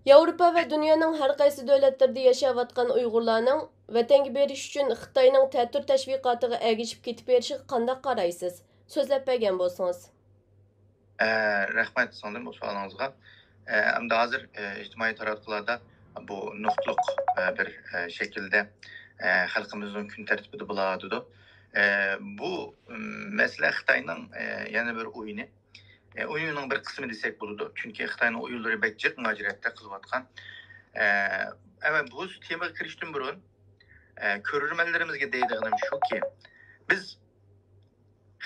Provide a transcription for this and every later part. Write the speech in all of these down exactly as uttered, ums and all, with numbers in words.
ياۋروپا ۋە دۇنيانىڭ ھەر قايسى دۆلەتلىرىدە ياشاۋاتقان ئۇيغۇرلارنىڭ ۋەتەنگە بېرىش ئۈچۈن خىتاينىڭ تەتۈر تەشۋىقاتىغا ئەگىشىپ كېتىپ بېرىشىغا قانداق قارايسىز؟ سۆزلەپ بەرگەن بولسىڭىز. ئە، رەھمەت سىڭلىم بۇ سوئالىڭىزغا. ئە، ئەمدى ھازىر، ئە، ئىجتىمائىي تاراتقۇلاردا بۇ نۇقتىلىق، ئە، بىر، ئە، شەكىلدە، ئە، خەلقىمىزنىڭ كۈن تەرتىپىدە بولۇۋاتىدۇ. ئە، بۇ، م، مەسىلە خىتاينىڭ، ئە، يەنە بىر ئويۇنى. ئە، ئويۇننىڭ بىر قىسمى دېسەك بولىدۇ. چۈنكى خىتاينىڭ ئويۇنلىرى بەك جىق مۇھاجىرەتتە قىلىۋاتقان. ئە، ئەمما بۇ تېمىغا كىرىشتىن بۇرۇن، ئە، كۆرۈرمەنلىرىمىزگە دەيدىغىنىم شۇكى، بىز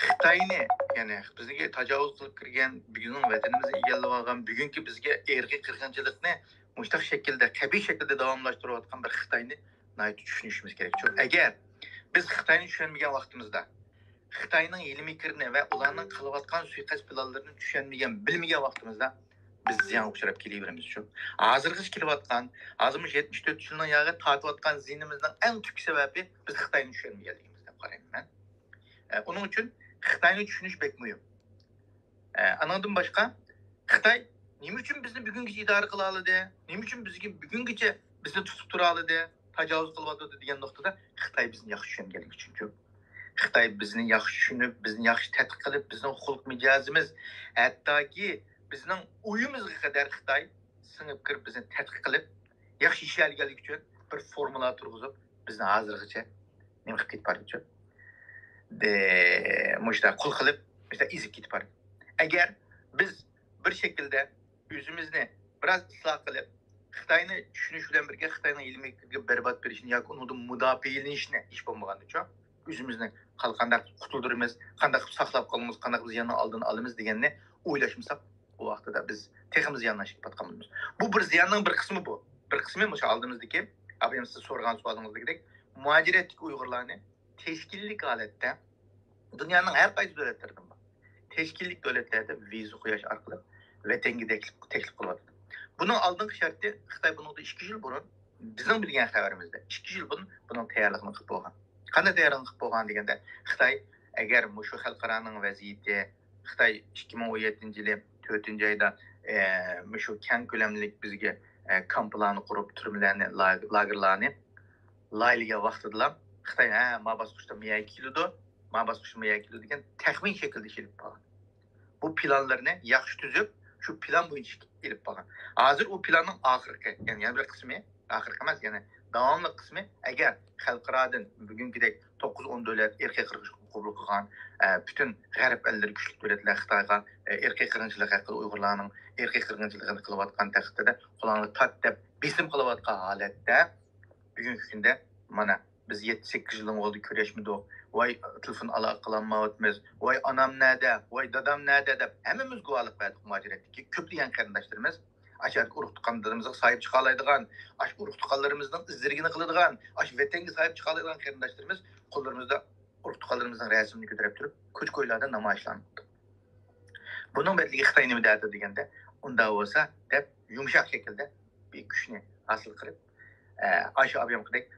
خىتاينى، يەنى بىزگە تاجاۋۇز قىلىپ كىرگەن، بۈگۈننىڭ ۋەتىنىمىزنى ئىگىلىۋالغان، بۈگۈنكى بىزگە ئىرقىي قىرغىنچىلىقنى مۇشۇنداق شەكىلدە، قەبىھ شەكىلدە داۋاملاشتۇرۇۋاتقان بىر خىتاينى ناھايىتى چۈشىنىشىمىز كېرەك. چۈنكى ئەگەر بىز خىتاينى چۈشەنمىگەن ۋاقتىمىزدا، خىتاينىڭ ھىيلە-مىكرىنى ۋە ئۇلارنىڭ قىلىۋاتقان سۇيىقەست پىلانلىرىنى چۈشەنمىگەن، بىلمىگەن ۋاقتىمىزدا بىز زىيانغا ئۇچراپ كېلىۋېرىمىز. شۇ ھازىرغىچە كېلىۋاتقان، ھازىر مۇشۇ يەتمىش تۆت يىلنىڭ ياغى تارتىۋاتقان زىيىنىمىزنىڭ ئەڭ تۈپ سەۋەبى بىز خىتاينى چۈشەنمىگەنلىكىمىز دەپ قارايمەن مەن. ئە، ئۇنىڭ ئۈچۈن خىتاينى چۈشىنىش بەك مۇھىم. ئە، ئانىڭدىن باشقا، خىتاي نېمە ئۈچۈن بىزنى بۈگۈنگىچە ئىدارە قىلالىدى؟ نېمە ئۈچۈن بىزگە بۈگۈنگىچە بىزنى تۇتۇپ تۇرالىدى؟ تاجاۋۇز قىلىۋاتىدۇ دېگەن نۇقتىدا خىتاي بىزنى ياخشى چۈشەنگەنلىكى ئۈچۈنچۇ. خىتاي بىزنى ياخشى چۈشىنىپ، بىزنى ياخشى تەتقىق قىلىپ، بىزنىڭ خۇلق مىجەزىمىز، ھەتتاكى بىزنىڭ ئويىمىزغا قەدەر خىتاي سىڭىپ كىرىپ، بىزنى تەتقىق قىلىپ، ياخشى يېشەلگەنلىكى ئۈچۈن بىر فورمۇلا تۇرغۇزۇپ، بىزنى ھازىرغىچە نېمە قىلىپ كېتىپ بارىدىچۇ؟ دە-، مۇشۇنداق قۇل قىلىپ، مۇشۇنداق ئېزىپ كېتىپ بارىدۇ. ئەگەر بىز بىر شەكىلدە ئۆزىمىزنى بىراز ئىسلاھ قىلىپ، خىتاينى چۈشىنىش بىلەن بىرگە خىتاينىڭ ھىيلە-مىكرىگە بەربات بېرىشنى ياكى ئۇنىڭدىن مۇداپىئەلىنىشنى ھېچ بولمىغاندىچۇ، ئۆزىمىزنى قال-، قانداق قۇتۇلدۇرىمىز، قانداق قىلىپ ساقلاپ قالىمىز، قانداق قىلىپ زىياننىڭ ئالدىنى ئالىمىز دېگەننى ئويلاشمىساق، ئۇ ۋاقتىدا بىز تېخىمۇ زىيانلىشىپ كېتىۋاتقان بولىمىز. بۇ بىر زىياننىڭ بىر قىسمى بۇ. بىر قىسمى مۇشۇ ئالدىمىزدىكى، ئابايام سىز سورىغان سوئالىڭىزدىكىدەك، مۇھاجىرەتتىكى ئۇيغۇرلارنى تەشكىللىك ھالەتتە دۇنيانىڭ ھەر قايسى دۆلەتلىرىدىن بار. تەشكىللىك دۆلەتلەردە ۋىزا قويۇش ئارقىلىق ۋەتەنگە تەكلىپ، تەكلىپ قىلىۋاتىدۇ. بۇنىڭ ئالدىنقى شەرتى خىتاي بۇنىڭدا ئىككى يىل بۇرۇن، بىزنىڭ بىلگەن خەۋىرىمىزدە، ئىككى يىل بۇرۇن بۇنىڭ تەييارلىقىنى قىلىپ بولغان. قانداق تەييارلىقنى قىلىپ بولغان دېگەندە، خىتاي ئەگەر مۇشۇ خەلقئارانىڭ ۋەزىيىتى، خىتاي ئىككى مىڭ ئون يەتتىنچى يىلى تۆتىنچى ئايدا، ئە، مۇشۇ كەڭ كۆلەملىك بىزگە، ئە، كامپلارنى قۇرۇپ، تۈرمىلەرنى، لاگ-، لاگېرلارنى لايىھەلىگەن ۋاقتىدىلا خىتاي، ھە، ما باسقۇچتا مىيەگە كېلىدۇ، ما باسقۇچتا مىيەگە كېلىدۇ دېگەن تەخمىن شەكلىدە ئېلىپ بارغان. بۇ پىلانلىرىنى ياخشى تۈزۈپ، شۇ پىلان بويىچە ئېلىپ بارغان. ھازىر ئۇ پىلاننىڭ ئاخىرقى، يەنى يەنە بىر قىسمى، ئاخىرقى ئەمەس، يەنى داۋاملىق قىسمى، ئەگەر خەلقئارادىن بۈگۈنكىدەك توققۇز ئون دۆلەت ئىرقىي قىرغىنچىلىقنى قوبۇل قىلغان، ئە، پۈتۈن غەرب ئەللىرى كۈچلۈك دۆلەتلەر خىتايغا، ئە، ئىرقىي قىرغىنچىلىق ھەققىدە، ئۇيغۇرلارنىڭ ئىرقىي قىرغىنچىلىقىنى قىلىۋاتقان تەقدىردە، قولۇڭنى تارت دەپ بېسىم قىلىۋاتقان ھالەتتە، بۈگۈنكى كۈندە مانا بىز يەتتە سەككىز يىلدىن ئالدى كۆرۈشمىدۇق. ۋاي، تېلېفون ئالاقە قىلالمايۋاتىمىز. ۋاي، ئانام نەدە؟ ۋاي، دادام نەدە؟ دەپ ھەممىمىز گۇۋاھلىق بەردۇق مۇھاجىرەتتىكى كۆپلىگەن قېرىنداشلىرىمىز. ئاشۇ يەردىكى ئۇرۇق تۇغقانلىرىمىزغا ساھىب چىقالايدىغان، ئاشۇ ئۇرۇق تۇغقانلىرىمىزنىڭ ئىزدىرىگىنى قىلىدىغان، ئاشۇ ۋەتەنگە ساھىب چىقالايدىغان قېرىنداشلىرىمىز قوللىرىمىزدا ئۇرۇق تۇغقانلىرىمىزنىڭ رەسىمىنى كۆتۈرۈپ تۇرۇپ، كوچا-كويلاردا نامايىشلارنى قىلدۇق. بۇنىڭ بەدىلىگە خىتاي نېمە دەيدۇ دېگەندە، ئۇنداق بولسا دەپ يۇمشاق شەكىلدە بىر كۈچنى ھاسىل قىلىپ، ئە، ئاشۇ ئابىيامقىدەك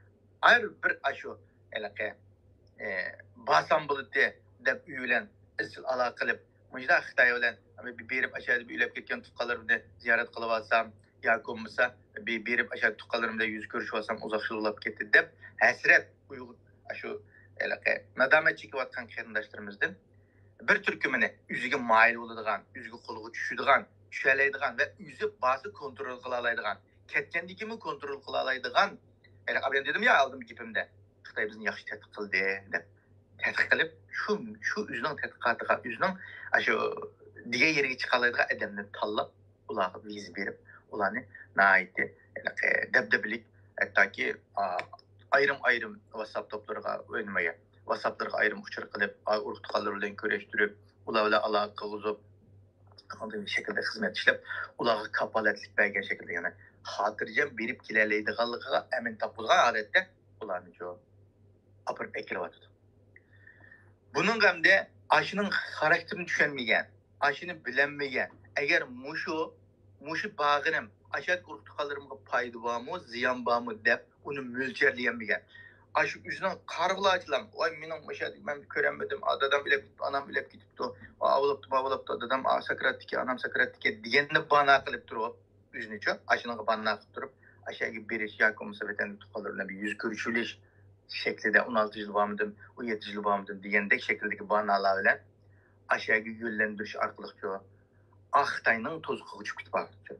ھەر بىر ئاشۇ ھېلىقى، ئە، بارسام بولاتتى دەپ ئۆي بىلەن ئىزچىل ئالاقە قىلىپ، مۇشۇنداق خىتاي بىلەن بېرىپ ئاشۇ يەردە بىر ئۆلۈپ كەتكەن تۇغقانلىرىمنى زىيارەت قىلىۋالسام ياكى بولمىسا بىر بېرىپ ئاشۇ تۇغقانلىرىم بىلەن يۈز كۆرۈشۈۋالسام ئۇزاق يىل بولۇپ كەتتى دەپ ھەسرەت ئۇيغۇر، ئاشۇ ھېلىقى نادامەت چېكىۋاتقان قېرىنداشلىرىمىزدىن بىر تۈركۈمىنى ئۆزىگە مايىل بولىدىغان، ئۆزىگە قولىغا چۈشىدىغان، چۈشەلەيدىغان ۋە ئۆزى بارسا كونترول قىلالايدىغان، كەتكەندىن كېيىنمۇ كونترول قىلالايدىغان، يەنى ئابايام دېدىم يا ئالدىنقى گېپىمدە، خىتاي بىزنى ياخشى تەتقىق قىلدى دەپ تەتقىق قىلىپ، شۇ، شۇ ئۆزىنىڭ تەتقىقاتىغا، ئۆزىنىڭ ئاشۇ دېگەن يېرىگە چىقالايدىغان ئادەمنى تاللاپ، ئۇلارغا ۋىزا بېرىپ، ئۇلارنى ناھايىتى ھېلىقى دەبدەبىلىك، ھەتتاكى، ئا، ئايرىم-ئايرىم ۋاتساپ توپلىرىغا، نېمىگە، ۋاتساپلىرىغا ئايرىم ئۇچۇر قىلىپ، ئا، ئۇرۇق-تۇغقانلىرى بىلەن كۆرۈشتۈرۈپ، ئۇلار بىلەن ئالاقە قىلغۇزۇپ، ئاندىن شەكىلدە خىزمەت ئىشلەپ، ئۇلارغا كاپالەتلىك بەرگەن شەكىلدە، يەنى خاتىرجەم بېرىپ كېلەلەيدىغانلىقىغا ئەمىن تاپقۇزغان ھالەتتە ئۇلارنى شۇ ئاپىرىپ ئەكېلىۋاتىدۇ. بۇنىڭغا ئەمدى ئاشۇنىڭ خاراكتېرىنى چۈشەنمىگەن، ئاشۇنى بىلەلمىگەن، ئەگەر مۇشۇ، مۇشۇ بارغىنىم ئاشۇ يەردىكى ئۇرۇق-تۇغقانلىرىمغا پايدا بارمۇ، زىيان بارمۇ دەپ ئۇنى مۆلچەرلىيەلمىگەن. ئاشۇ ئۆزىنىڭ قارىغۇلارچىلام، ۋاي مېنىڭ مۇشۇ يەردە مەن كۆرەلمىدىم، ئا، دادام ئۆلۈپ كېتىپتۇ، ئانام ئۆلۈپ كېتىپتۇ، ئا، ئاۋۇلاپتۇ، ماۋۇلاپتۇ، دادام، ئا، ساكراتتىكەن، ئانام ساكراتتىكەن دېگەننى باھانە قىلىپ تۇرۇپ، ئۆزىنىچۇ ئاشۇنىڭغا باھانە قىلىپ تۇرۇپ، ئاشۇ يەرگە بېرىش ياكى بولمىسا ۋەتەندىكى تۇغقانلار بىلەن بىر يۈز كۆرۈشۈۋېلىش شەكلىدە، ئون ئالتە يىل بارمىدىم، ئون يەتتە يىل بارمىدىم دېگەندەك شەكىلدىكى باھانىلەر بىلەن ئاشۇ يەرگە يۆنلەندۈرۈش ئارقىلىقچۇ ئاق خىتاينىڭ تۇزىقىغا چۈشۈپ كېتىپ بارىدىچۇ.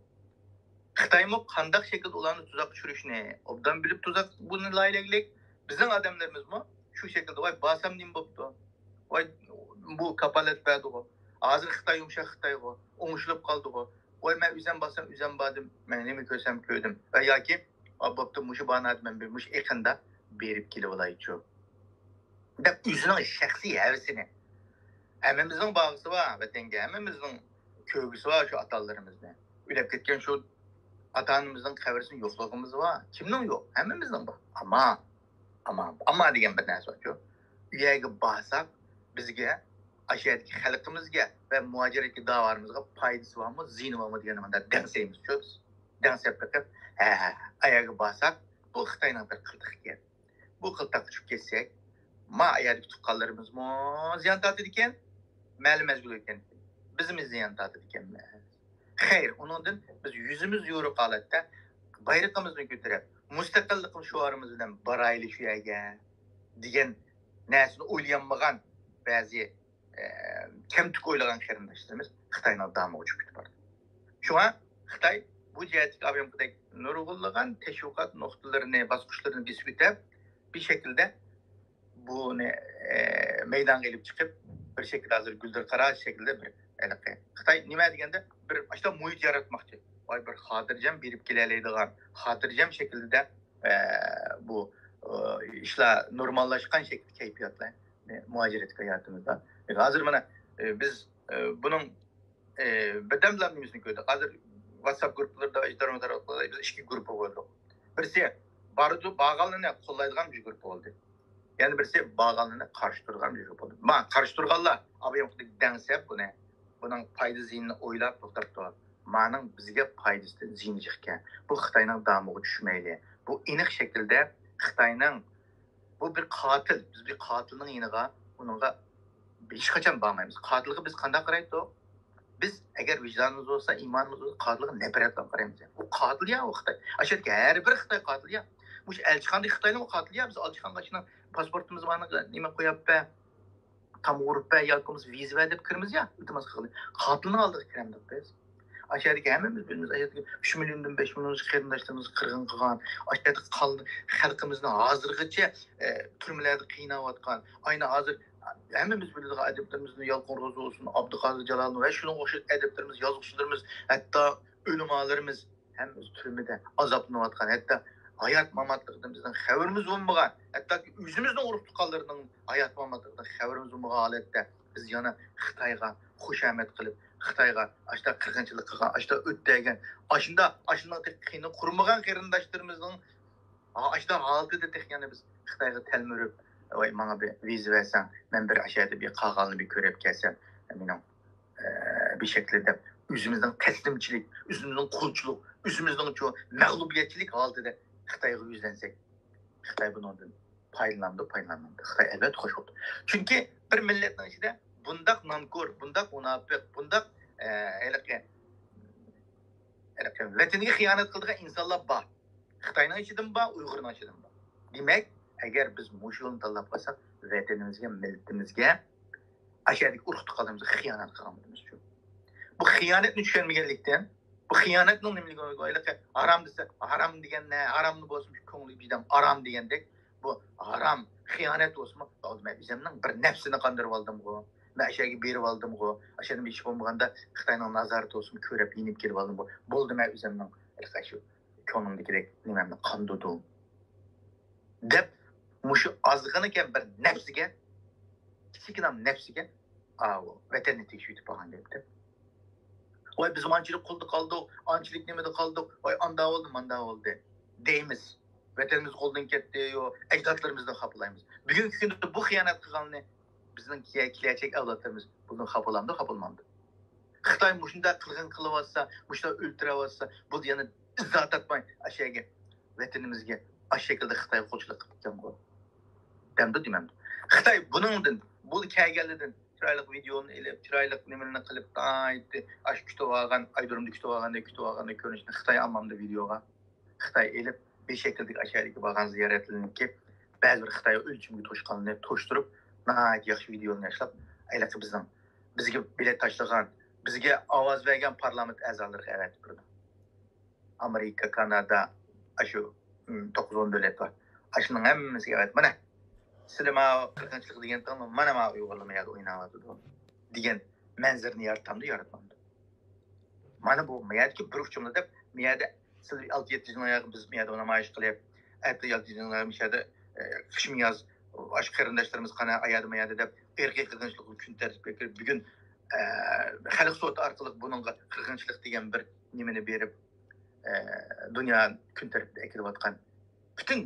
خىتايمۇ قانداق شەكىلدە ئۇلارنى تۇزاققا چۈشۈرۈشنى ئوبدان بىلىپ، تۇزاق بۇنى لايىھەلىگلىك. بىزنىڭ ئادەملىرىمىزمۇ شۇ شەكىلدە، ۋاي بارسام نېمە بوپتۇ؟ ۋاي بۇ كاپالەت بەردىغۇ. ھازىر خىتاي يۇمشاق خىتايغۇ. ئوڭشىلىپ قالدىغۇ. ۋاي مەن ئۆزەم بارسام ئۆزەم باردىم. مەن نېمە كۆرسەم كۆردۈم. ۋە ياكى، ئا، بوپتۇ، مۇشۇ باھانە مەن بىر مۇشۇ ئېقىندا بېرىپ كېلىۋالايچۇ دەپ ئۆزىنىڭ شەخسىي ھەۋىسىنى. ھەممىمىزنىڭ بارغۇسى بار ۋەتەنگە، ھەممىمىزنىڭ كۆرگۈسى بار شۇ ئاتا-ئانىلىرىمىزنى. ئۆلۈپ كەتكەن شۇ ئاتا-ئانىمىزنىڭ قەبرىسىنى يوقلىغۇمىز بار. كىمنىڭ يوق؟ ھەممىمىزنىڭ بار. ئەمما، ئەمما، ئەمما دېگەن بىر نەرسە بارچۇ. ئۇ يەرگە بارساق، بىزگە، ئاشۇ يەردىكى خەلقىمىزگە ۋە مۇھاجىرەتكە داۋارىمىزغا پايدىسى بارمۇ، زىيىنى بارمۇ دېگەننى مۇنداق دەڭسەيمىزچۇ بىز. دەڭسەپ بېقىپ، ھە، ئايەرگە بارساق، بۇ خىتاينىڭ بىر قىلتىقى ئىكەن. بۇ قىلتاققا چۈشۈپ كەتسەك، ما ئايەردىكى تۇغقانلىرىمىزمۇ زىيان تارتىدىكەن، مەلۇم مەزگىل ئۆتكەندىن كېيىن بىزمۇ زىيان تارتىدىكەنمىز. خەير، ئۇنىڭدىن بىز يۈزىمىز يورۇق ھالەتتە بايرىقىمىزنى كۆتۈرۈپ، مۇستەقىللىق شوئارىمىز بىلەن بارايلى شۇ يەرگە دېگەن نەرسىنى ئويلىيالمىغان بەزى ئە، كەمتۈك ئويلىغان قېرىنداشلىرىمىز خىتاينىڭ دامىغا چۈشۈپ كېتىپ بارىدۇ. شۇڭا خىتاي بۇ جەھەتتىكى ئاۋامقىدەك نۇرغۇنلىغان تەشۋىقات نۇقتىلىرىنى، باسقۇچلىرىنى بېسىپ ئۆتۈپ، بىر شەكىلدە بۇنى، ئە، مەيدانغا ئېلىپ چىقىپ، بىر شەكىلدە ھازىر گۈلدۈر قارا شەكىلدە بىر ھېلىقى. خىتاي نېمە دېگەندە، بىر ئاشۇنداق مۇھىت ياراتماقچى. ۋاي، بىر خاتىرجەم بېرىپ كېلەلەيدىغان، خاتىرجەم شەكىلدە، ئە، بۇ، ئە، ئىشلار نورماللاشقان شەكىلدە كەيپىياتلار. مۇھاجىرەتتىكى ھاياتىمىزدا. ھازىر مانا، ئە، بىز، ئە، بۇنىڭ، ئە، بىردەملا نېمىسىنى كۆردۇق. ھازىر ۋاتساپ گۇرۇپپىلىرىدا ئىجتىمائىي تارماقلاردا بىز ئىككى گۇرۇپپا بولدۇق. بىرسى بارىدۇ، بارغانلىرىنى قوللايدىغان بىر گۇرۇپپا بولدى. يەنە بىرسى بارغانلىرىنى قارشى تۇرىدىغان بىر گۇرۇپپا بولدى. ما، قارشى تۇرغانلار ئاۋامقىدەك دەڭسەپ بۇنى، بۇنىڭ پايدا زىيىنىنى ئويلاپ توختاپتۇ. مانىڭ بىزگە پايدىسىدىن زىيىنى جىقكەن. بۇ خىتاينىڭ دامىغا چۈشمەيلى. بۇ ئېنىق شەكىلدە خىتاينىڭ بۇ بىر قاتىل. بىز بىر قاتىلنىڭ يېنىغا، ئۇنىڭغا ھېچقاچان بارمايمىز. قاتىلغا بىز قانداق قارايتتۇق؟ بىز ئەگەر ۋىجدانىمىز بولسا، ئىمانىمىز بولسا، قاتىلغا نەپرەت بىلەن قارايمىز. ئۇ قاتىل يا، ئۇ خىتاي. ئاشۇ يەردىكى ھەر بىر خىتاي قاتىل يا. مۇشۇ ئەلچىخانىدىكى خىتايلار قاتىل يا. بىز ئەلچىخانىغا شۇنىڭ پاسپورتىمىز بارنى نېمە قويۇپ بەر، تامغا ئۇرۇپ بەر ياكى بولمىسا ۋىزا بەر دەپ كىرىمىز يا، ئىلتىماس قىلغىلى. قاتىلنىڭ ئالدىغا كىرەمدۇق بىز؟ ئاشۇ يەردىكى ھەممىمىز بىلىمىز، ئاشۇ يەردىكى ئۈچ مىليوندىن بەش مىليونغىچە قېرىنداشلىرىمىزنى قىرغىن قىلغان، ئاشۇ يەردىكى قال-، خەلقىمىزنى ھازىرغىچە، ئە، تۈرمىلەردە قىيناۋاتقان، ئاينى ھازىر ھەممىمىز بىلىدىغان ئەدىبلىرىمىزنى، يالقۇن روزى بولسۇن، ئابدۇقادىر جالالىدىن ۋە شۇنىڭغا ئوخشاش ئەدىبلىرىمىز، يازغۇچىلىرىمىز، ھەتتا ئۆلىمالىرىمىز، ھەممىمىز تۈرمىدە ئازابلىنىۋاتقان، ھەتتا ھايات-ماماتلىقىدىن بىزنىڭ خەۋىرىمىز بولمىغان، ھەتتاكى ئۆزىمىزنىڭ ئۇرۇق-تۇغقانلىرىنىڭ ھايات-ماماتلىقىدىن خەۋىرىمىز بولمىغان ھالەتتە بىز يەنە خىتايغا خۇشامەت قىلىپ، خىتايغا ئاشۇنداق قىرغىنچىلىق قىلغان، ئاشۇنداق ئۆتتۈرگەن، ئاشۇنداق، ئاشۇنداق تېخى قېنى قۇرۇمىغان قېرىنداشلىرىمىزنىڭ ئاشۇنداق ھالىتىدە تېخى يەنە بىز خىتايغا تەلمۈرۈپ، ۋاي، ماڭا بىر ۋىزا بەرسەڭ، مەن بىر ئاشۇ يەردە بىر قالغاننى بىر كۆرۈپ كەلسەم، مېنىڭ ئە، بىر شەكىلدە ئۆزىمىزنىڭ تەسلىمچىلىك، ئۆزىمىزنىڭ قۇلچىلىق، ئۆزىمىزنىڭچۇ مەغلۇبىيەتچىلىك ھالىتىدە خىتايغا يۈزلەنسەك، خىتاي بۇنىڭدىن پايدىلانمامدۇ؟ پايدىلانمامدۇ؟ خىتاي ئەلۋەتتە خوش بولىدۇ. چۈنكى بىر مىللەتنىڭ ئىچىدە بۇنداق نانكور، بۇنداق مۇناپىق، بۇنداق، ئە، ھېلىقى، ھېلىقى ۋەتىنىگە خىيانەت قىلىدىغان ئىنسانلار بار. خىتاينىڭ ئىچىدىمۇ بار، ئۇيغۇرنىڭ ئىچىدىمۇ بار. دېمەك، ئەگەر بىز مۇشۇ يولنى تاللاپ قالساق، ۋەتىنىمىزگە، مىللىتىمىزگە، ئاشۇ يەردىكى ئۇرۇق-تۇغقانلىرىمىزغا خىيانەت قىلغان بولىمىزچۇ. بۇ خىيانەتنى چۈشەنمىگەنلىكتىن، بۇ خىيانەتنىڭ نېمىلىكىنى ھېلىقى ھارام دېسە، ھارام دېگەن نە؟ ھارامنى بولسىمۇ كۆڭلى بىدەم ئارام دېگەندەك، بۇ ھارام، خىيانەت بولسىمۇ، ئالدى مەن ئۆزۈمنىڭ بىر نەپسىنى قاندۇرۇۋالدىمغۇ، مەن ئاشۇ يەرگە بېرىۋالدىمغۇ، ئاشۇ يەردىن ھېچ بولمىغاندا خىتاينىڭ نازارىتى بولسىمۇ كۆرۈپ يېنىپ كېلىۋالدىمغۇ، بولدى، مەن ئۆزۈمنىڭ ھېلىقى شۇ كۆڭلۈمدىكىدەك نېمەمنى قاندۇردۇم دەپ، مۇشۇ ئازغىنىكەن بىر نەپسىگە، كىچىككىنە نەپسىگە، ئاۋۇ ۋەتەننى تېگىشىۋېتىپ بارغان گەپتە. ۋاي، بىز مانچىلىك قولدا قالدۇق، ئانچىلىك نېمىدە قالدۇق، ۋاي، ئاندا بولدى، ماندا بولدى دەيمىز. ۋەتىنىمىز قولدىن كەتتى، يو، ئەجدادلىرىمىزدىن خاپىلايمىز. بۈگۈنكى كۈندە بۇ خىيانەت قىلغاننى بىزنىڭ كېيە-، كېلەچەك ئەۋلادلىرىمىز بۇندىن خاپىلامدۇ، خاپىلىمامدۇ؟ خىتاي مۇشۇنداق قىلغىن قىلىۋاتسا، مۇشۇنداق ئۆلتۈرۈۋاتسا، بۇ يەنە ئىزا تارتماي ئاشۇ يەرگە، ۋەتىنىمىزگە، ئاشۇ شەكىلدە خىتايغا قولچىلىق قىلىپ كەتكەنغۇ دەمدۇ دېمەمدۇ؟ خىتاي بۇنىڭدىن، بۇ كەلگەنلىرىدىن چىرايلىق ۋىدىيونى ئېلىپ، چىرايلىق نېمىنى قىلىپ، ناھايىتى ئاشۇ كۈتۈۋالغان، ئايدۇرۇمدا كۈتۈۋالغاندەك كۈتۈۋالغاندەك كۆرۈنۈشنى خىتاي ئاممامدا ۋىدىيوغا خىتاي ئېلىپ، بىر شەكىلدىكى ئاشۇ يەردىكى بارغان زىيارەتلىرىنىڭكى بەزى بىر خىتاي ئۆلچىمىگە توشقانلىرىنى توشتۇرۇپ، ناھايىتى ياخشى ۋىدىيونى ياشلاپ، ھېلىقى بىزنىڭ، بىزگە بېلەت تاشلىغان، بىزگە ئاۋاز بەرگەن پارلامېنت ئەزالىرىغا ئەۋەتىپ بېرىدۇ. ئامېرىكا، كانادا، ئاشۇ، م، توققۇز ئون دۆلەت بار. ئاشۇنىڭ ھەممىسىگە ئەۋەتىپ، مانا، سىلى ماۋۇ قىرغىنچىلىق دېگەن تاڭ، مانا ماۋۇ ئۇيغۇرلار ما يەردە ئويناۋاتىدۇ دېگەن مەنزىرىنى يارىتامدۇ، ياراتمامدۇ؟ مانا بۇ، ما يەردىكى بىر ئۇچۇمدا دەپ، ما يەردە سىلى ئالتە يەتتە يىلدىن ئاياغ بىز ما يەردە نامايىش قىلىپ، ئەتە ئالتە يەتتە يىلدىن ئاياغ مۇشۇ يەردە، ئە، قىشمۇ ياز، ئاشۇ قېرىنداشلىرىمىز قانا، ئاياغدا ما يەردە دەپ، ئىرقىي قىرغىنچىلىقنى كۈن تەرتىپكە كىرىپ، بۈگۈن، ئە، خەلق سوتى ئارقىلىق بۇنىڭغا قىرغىنچىلىق دېگەن بىر نېمىنى بېرىپ، ئە، دۇنيا كۈن تەرتىپىگە ئەكېلىۋاتقان پۈتۈن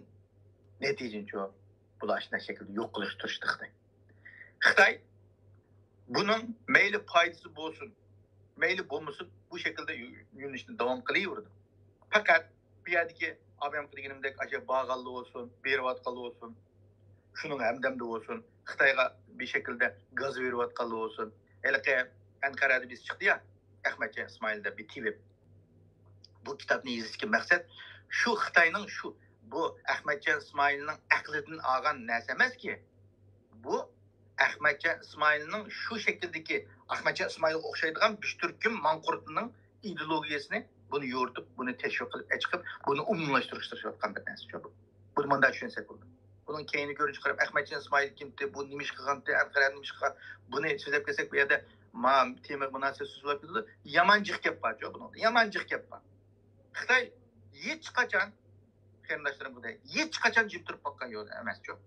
نەتىجىنىچۇ بۇلار ئاشۇنداق شەكىلدە يوق قىلىشقا تىرىشتى خىتاي. خىتاي بۇنىڭ مەيلى پايدىسى بولسۇن، مەيلى بولمىسۇن، بۇ شەكىلدە يۆ-، يۆنىلىشنى داۋام قىلىۋېرىدۇ. پەقەت بۇ يەردىكى ئامېرىكا دېگىنىمدەك ئاشۇ بارغانلار بولسۇن، بېرىۋاتقانلار بولسۇن، شۇنىڭ ھەمدەمدە بولسۇن، خىتايغا بىر شەكىلدە گاز بېرىۋاتقانلار بولسۇن. ھېلىقى ئەنقەرەدە بىرسى چىقتى يا، ئەخمەتجان ئىسمائىل دەپ بىر تېۋىپ. بۇ كىتابنى يېزىشتىكى مەقسەت شۇ خىتاينىڭ شۇ، بۇ ئەخمەتجان ئىسمائىلنىڭ ئەقلىدىن ئالغان نەرسە ئەمەسكى. بۇ ئەخمەتجان ئىسمائىلنىڭ شۇ شەكىلدىكى، ئەخمەتجان ئىسمائىلغا ئوخشايدىغان بىر تۈركۈم ماڭقۇرتنىڭ ئىدېئولوگىيەسىنى بۇنى يورۇتۇپ، بۇنى تەشۋىق قىلىپ ئەچىقىپ، بۇنى ئومۇملاشتۇرۇشقا تىرىشىۋاتقان بىر نەرسە شۇ بۇ. بۇنى مۇنداق چۈشەنسەك بولىدۇ. بۇنىڭ كەينى كۆرۈنۈشى قاراپ، ئەخمەتجان ئىسمائىل كىمتى، بۇ نېمە ئىش قىلغانتى، ئەنقەرە نېمە ئىش قىلغان، بۇنى سۆزلەپ كەلسەك، بۇ يەردە ما تېمىغا مۇناسىۋەتسىز سۆزلەپ كېتىدۇ. يامان جىق گەپ بار شۇ بۇنىڭدا، يامان جىق گەپ بار. خىتاي ھېچقاچان، قېرىنداشلىرىم، خىتاي ھېچقاچان جىم تۇرۇپ باققان يول ئەمەس شۇ.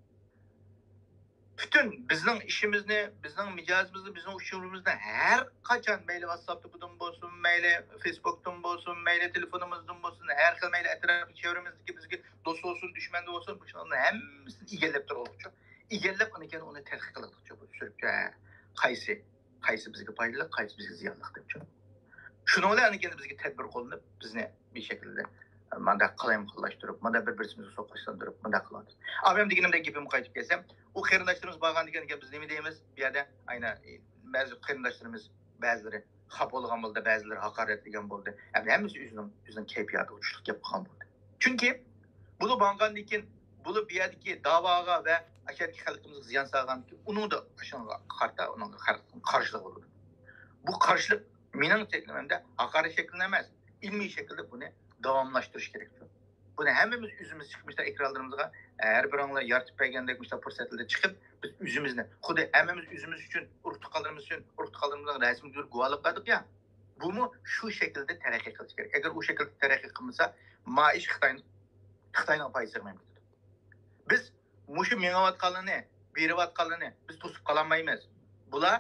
پۈتۈن بىزنىڭ ئىشىمىزنى، بىزنىڭ مىجەزىمىزنى، بىزنىڭ ئۇچۇرىمىزنى ھەر قاچان، مەيلى ۋاتساپتىن بولسۇن، مەيلى فېيسبۇكتىن بولسۇن، مەيلى تېلېفونىمىزدىن بولسۇن، ھەر خىل، مەيلى ئەتراپتىكى چەۋرىمىزدىكى بىزگە دوست بولسۇن، دۈشمەن بولسۇن، بۇ ئىشلارنىڭ ھەممىسىنى ئىگىلەپ تۇرغۇچۇ. ئىگىلەپ، ئاندىن كېيىن ئۇنى تەتقىق قىلغۇچۇ، بۇ سۈرۈپچە قايسى، قايسى بىزگە پايدىلىق، قايسى بىزگە زىيانلىق دەپچۇ. شۇنىڭ بىلەن ئاندىن كېيىن بىزگە تەدبىر قوللىنىپ، بىزنى بىر شەكىلدە مانداق قالايمىقانلاشتۇرۇپ، مانداق بىر-، بىرسىمىزگە سوقۇشلاندۇرۇپ، مانداق قىلىۋاتىدۇ. ئابەم دېگىنىمدەك گېپىمگە قايتىپ كەلسەم، ئۇ قېرىنداشلىرىمىز بارغاندىن كېيىن بىز نېمە دەيمىز؟ بۇ يەردە ئاينا بەزى قېرىنداشلىرىمىز، بەزىلىرى خاپا بولغان بولدى، بەزىلىرى ھاقارەتلىگەن بولدى. ئەمدى ھەممىسى ئۆزىنىڭ، ئۆزىنىڭ كەيپىياتىغا چۈشلۈك گەپ قىلغان بولدى. چۈنكى بۇلار ماڭغاندىن كېيىن، بۇلار بۇ يەردىكى داۋاغا ۋە ئاشۇ يەردىكى خەلقىمىزگە زىيان سالغاندىن كېيىن، ئۇنىڭدا شۇنىڭغا قارىتا ئۇنىڭغا قار-، قارشىلىق بولىدۇ. بۇ قارشىلىق مېنىڭ شەكلىمدە ھاقارەت شەكلىدە ئەمەس، ئىلمىي شەكىلدە بۇنى داۋاملاشتۇرۇش كېرەك. بۇنى ھەممىمىز ئۆزىمىز چىقىپ، مۇشۇنداق ئېكرانلىرىمىزغا ھەر بىرىڭلار يارىتىپ بەرگەندەك مۇشۇنداق پۇرسەتلەردە چىقىپ، بىز ئۆزىمىزنى، خۇددى ھەممىمىز ئۆزىمىز ئۈچۈن، ئۇرۇق-تۇغقانلىرىمىز ئۈچۈن، ئۇرۇق-تۇغقانلىرىمىزنىڭ رەسمىگە كۆرە گۇۋاھلىق بەردۇق يا. بۇمۇ شۇ شەكىلدە تەرەققىي قىلىشى كېرەك. ئەگەر ئۇ شەكىلدە تەرەققىي قىلمىسا، ما ئىش خىتاينىڭ، خىتاينىڭ پايدىسىغا مېڭىپ كېتىدۇ. بىز مۇشۇ مېڭىۋاتقانلىرىنى، بېرىۋاتقانلىرىنى بىز توسۇپ قالالمايمىز. بۇلار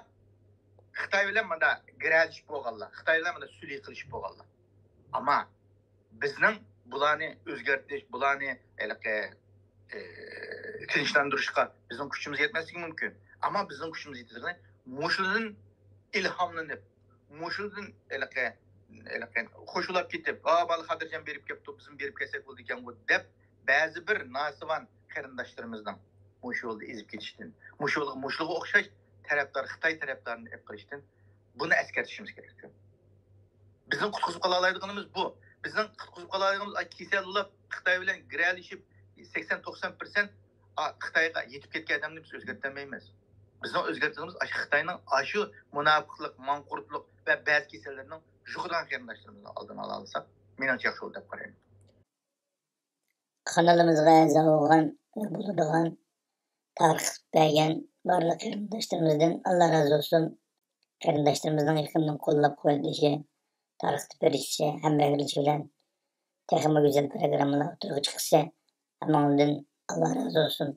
خىتاي بىلەن مانا گىرەلىشىپ بولغانلار، خىتاي بىلەن مانا سۈلھى قىلىشىپ بولغانلار. ئەمما بىزنىڭ بۇلارنى ئۆزگەرتىش، بۇلارنى ھېلىقى، ئى، تىنچلاندۇرۇشقا بىزنىڭ كۈچىمىز يەتمەسلىكى مۇمكىن. ئەمما بىزنىڭ كۈچىمىز يېتىدىغىنى مۇشۇدىن ئىلھاملىنىپ، مۇشۇدىن ھېلىقى، ھېلىقى خۇشۇلاپ كېتىپ، «ھا، بالىخاتىرجان بېرىپ كەپتۇ، بىزمۇ بېرىپ كەلسەك بولىدىكەنغۇ» دەپ، بەزى بىر ناتىۋان قېرىنداشلىرىمىزنىڭ مۇشۇ يولدا ئېزىپ كېتىشتىن، مۇشۇ يولغا، مۇشۇلارغا ئوخشاش تەرەپدار، خىتاي تەرەپدارىنى ئېلىپ قېلىشتىن بۇنى ئەسكەرتىشىمىز كېرەك. بىزنىڭ قۇتقۇزۇپ قالالايدىغىنىمىز بۇ. بىزنىڭ قۇتقۇزۇپ قالالايدىغىنىمىز، ئاي، كېسەل بولاپ، خىتاي بىلەن گىرەلىشىپ، سەكسەن توقسان پىرسەنت، ئا، خىتايغا يېتىپ كەتكەن ئادەمنى بىز ئۆزگەرتەلمەيمىز. بىزنىڭ ئۆزگەرتىدىغىنىمىز ئاشۇ خىتاينىڭ ئاشۇ مۇناپىقلىق، ماڭقۇرتلۇق ۋە بەزى كېسەللىرىنىڭ يۇقىدىغان قېرىنداشلىرىمىزنىڭ ئالدىنى ئالالىساق، مېنىڭچە ياخشى بولدى دەپ قارايمەن. قانىلىمىزغا ئەزا بولغان ۋە بولىدىغان، تارقىتىپ بەرگەن بارلىق قېرىنداشلىرىمىزدىن ئاللا رازى بولسۇن. قېرىنداشلىرىمىزنىڭ يېقىندىن قوللاپ قۇۋۋەتلىشى، تارقىتىپ بېرىشى، ھەمراھلىشى بىلەن تېخىمۇ گۈزەل پروگراممىلار ئوتتۇرىغا چىقىشى ھەممىڭلاردىن ئاللا رازى بولسۇن.